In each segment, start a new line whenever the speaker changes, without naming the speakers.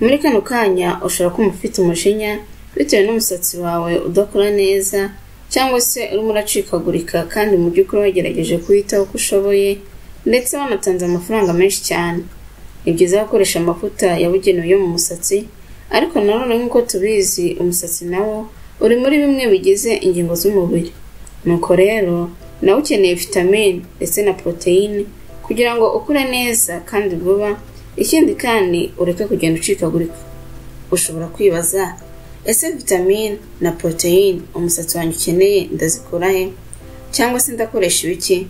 Muri kano kanya ushobora kumva ufite umujinya bitewe n'umusatsi wawe udakora neza cyangwa se urimo uracikagurika, kandi mu by'ukuri wagerageje kuwitaho uko ushoboye ndetse wanatanze amafaranga menshi cyane. Ni byiza gukoresha amavuta yabugenewe yo mu musatsi, ariko nanone nk'uko tubizi umusatsi nawo uri muri bimwe bigize ingingo z'umubiri. Nuko rero nawe ukeneye vitamine ndetse na poroteyine kugira ngo ukure neza kandi vuba, ikindi kandi ureke kugenda ucikagurika. Ushobora kwibaza, ese vitamine na poroteyine umusatsi wanjye ukeneye ndazikura he? Cyangwa se ndakoresha ibiki?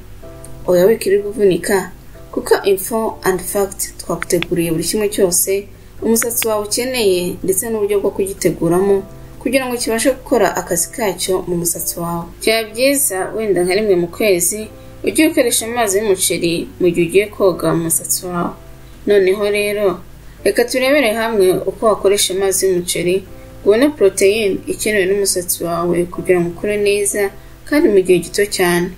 Oya, wikirirwa uvunika, kuko Info and Fact twaguteguriye buri kimwe cyose umusatsi wawe ukeneye ndetse n'uburyo bwo kugiteguramo kugira ngo kibashe gukora akazi kacyo mu musatsi wawe. Byaba byiza wenda nka rimwe mu kwezi ujye ukoresha amazi y'umuceri mu gihe ugiye koga mu musatsi wawe. Noneho rero reka turebere hamwe uko wakoresha amazi y'umuceri ubone poroteyine ikenewe n'umusatsi wawe kugira ngo ukure neza kandi mu gihe gito cyane.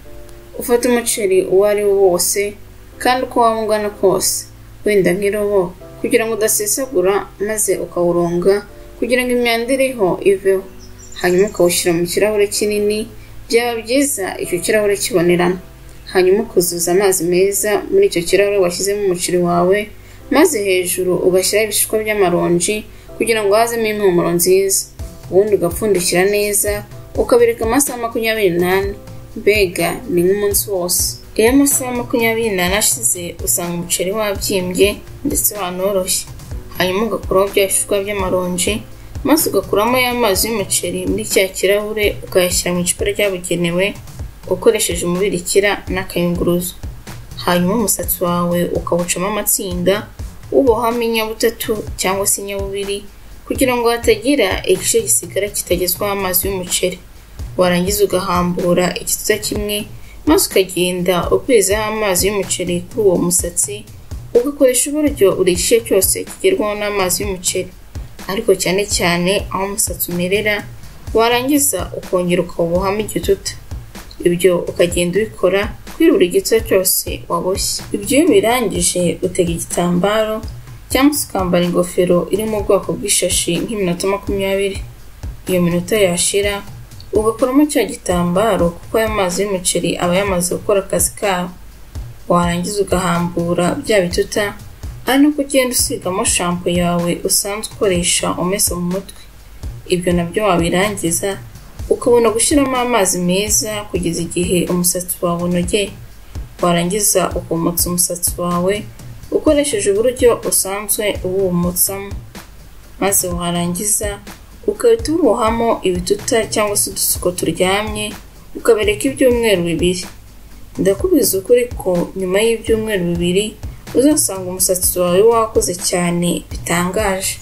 Ufata umuceri uwo ari wo wose kandi uko waba ungana kose, wenda nk'irobo, kugira ngo udasesagura, maze ukawuronga kugira ngo imyanda iriho iveho, hanyuma ukawushyira mu kirahure kinini, byaba byiza icyo kirahure kibonerana, hanyuma ukuzuza amazi meza muri icyo kirahure washyizemo umuceri wawe, maze hejuru ugashyiraho ibishishwa by'amaronji kugira ngo hazemo impumuro nziza, ubundi ugapfundikira neza ukabireka amasaha 24, mbega ni nk'umunsi wose. Iyo amasaha 24 ashize usanga umuceri wabyimbye ndetse wanoroshye, hanyuma ugakuraho bya bishishwa by'amaronji, maze ugakuramo ya mazi y'umuceri muri cya kirahure ukayashyira mu icupa ryabugenewe ukoresheje umubirikira n'akayunguruzo. Hanyuma umusatsi wawe ukawucamo amatsinda, ubohamo inyabutatu cyangwa se inyabubiri kugira ngo hatagira igice gisigara kitagezwaho amazi y'umuceri. Warangiza ugahambura igituta kimwe, maze ukagenda ukwizaho amazi y'umuceri kuri uwo musatsi, ugakoresha uburyo buri gice cyose kigerwaho n'amazi y'umuceri, ariko cyane cyane aho umusatsi umerera. Warangiza ukongera ukawubohamo igituta. Ibyo ukagenda ubikora kuri buri gice cyose waboshye. Ibyo iyo ubirangije utega igitambaro cyangwa se ukambara ingofero iri mu bwoko bw'ishashi nk'iminota 20. Iyo minota yashira ugakuramo cya gitambaro kuko aya mazi y'umuceri aba yamaze gukora akazi kabo. Warangiza ugahambura bya bituta, ari nako ugenda usigamo shampo yawe usanzwe ukoresha umesa mu mutwe. Ibyo nabyo wabirangiza ukabona gushyiramo amazi meza kugeza igihe umusatsi wawe unogeye. Warangiza ukumutsa umusatsi wawe ukoresheje uburyo usanzwe uwumutsamo, maze warangiza ugahita uwubohamo ibituta cyangwa se udusuko turyamye, ukabereka ibyumweru 2. Ndakubwiza ukuri ko nyuma y'ibyumweru 2 uzasanga umusatsi wawe wakoze cyane bitangaje.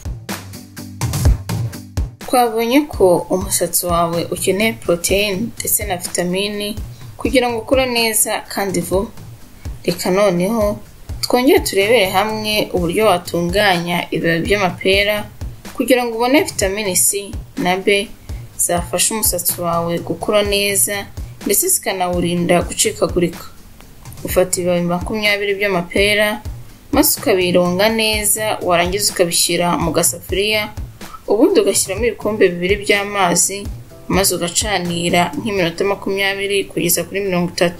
Twabonye ko umusatsi wawe ukeneye poroteyine ndetse na vitamini kugira ngo ukure neza kandi vuba. Reka noneho twongere turebere hamwe uburyo watunganya ibibabi by'amapera kugira ngo ubone vitamini C na B zafasha umusatsi wawe gukura neza ndetse zikanawurinda gucikagurika. Ufata ibibabi 20 by'amapera maze ukabironga neza, warangiza ukabishyira mu gasafuriya, ubundi ugashyiramo ibikombe 2 by'amazi, maze ugacanira nk'iminota 20 kugeza kuri 30.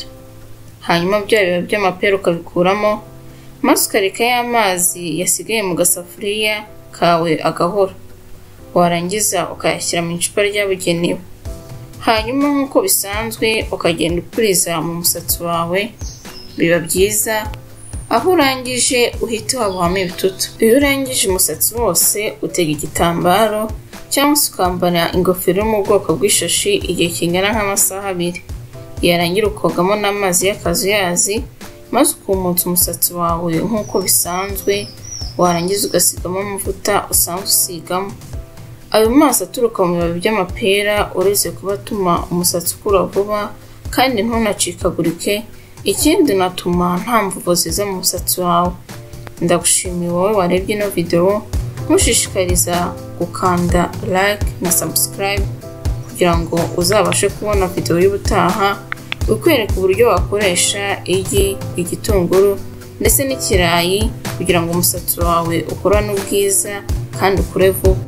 Hanyuma bya bibabi by'amapera ukabikuramo, maze ukareka ya mazi yasigaye mu gasafuriya kawe agahora. Warangiza ukayashyira mu icupa ryabugenewe. Hanyuma nk'uko bisanzwe ukagenda upuriza mu musatsi wawe, biba byiza aho urangije uhita wabohamo ibituta. Iyo urangije umusatsi wose utega igitambaro cyangwa se ukambara ingofero yo mu bwoko bw'ishashi igihe kingana nk'amasaha 2. Yarangira ukogamo n'amazi y'akazuyazi, maze ukumutsa umusatsi wawe nk'uko bisanzwe, warangiza ugasigamo amavuta usanzwe usigamo. Ayo mazi aturuka mu bibabi by'amapera uretse kuba atuma umusatsi ukura vuba kandi ntunacikagurike, ikindi unatuma nta mvuvu ziza mu musatsi wawe. Ndagushimiye wowe warebye ino video, nkushishikariza gukanda like na subscribe kugira ngo uzabashe kubona video y'ubutaha ikwereka uburyo wakoresha igi, igitunguru ndetse n'ikirayi kugira ngo umusatsi wawe ukurane ubwiza kandi ukure vuba.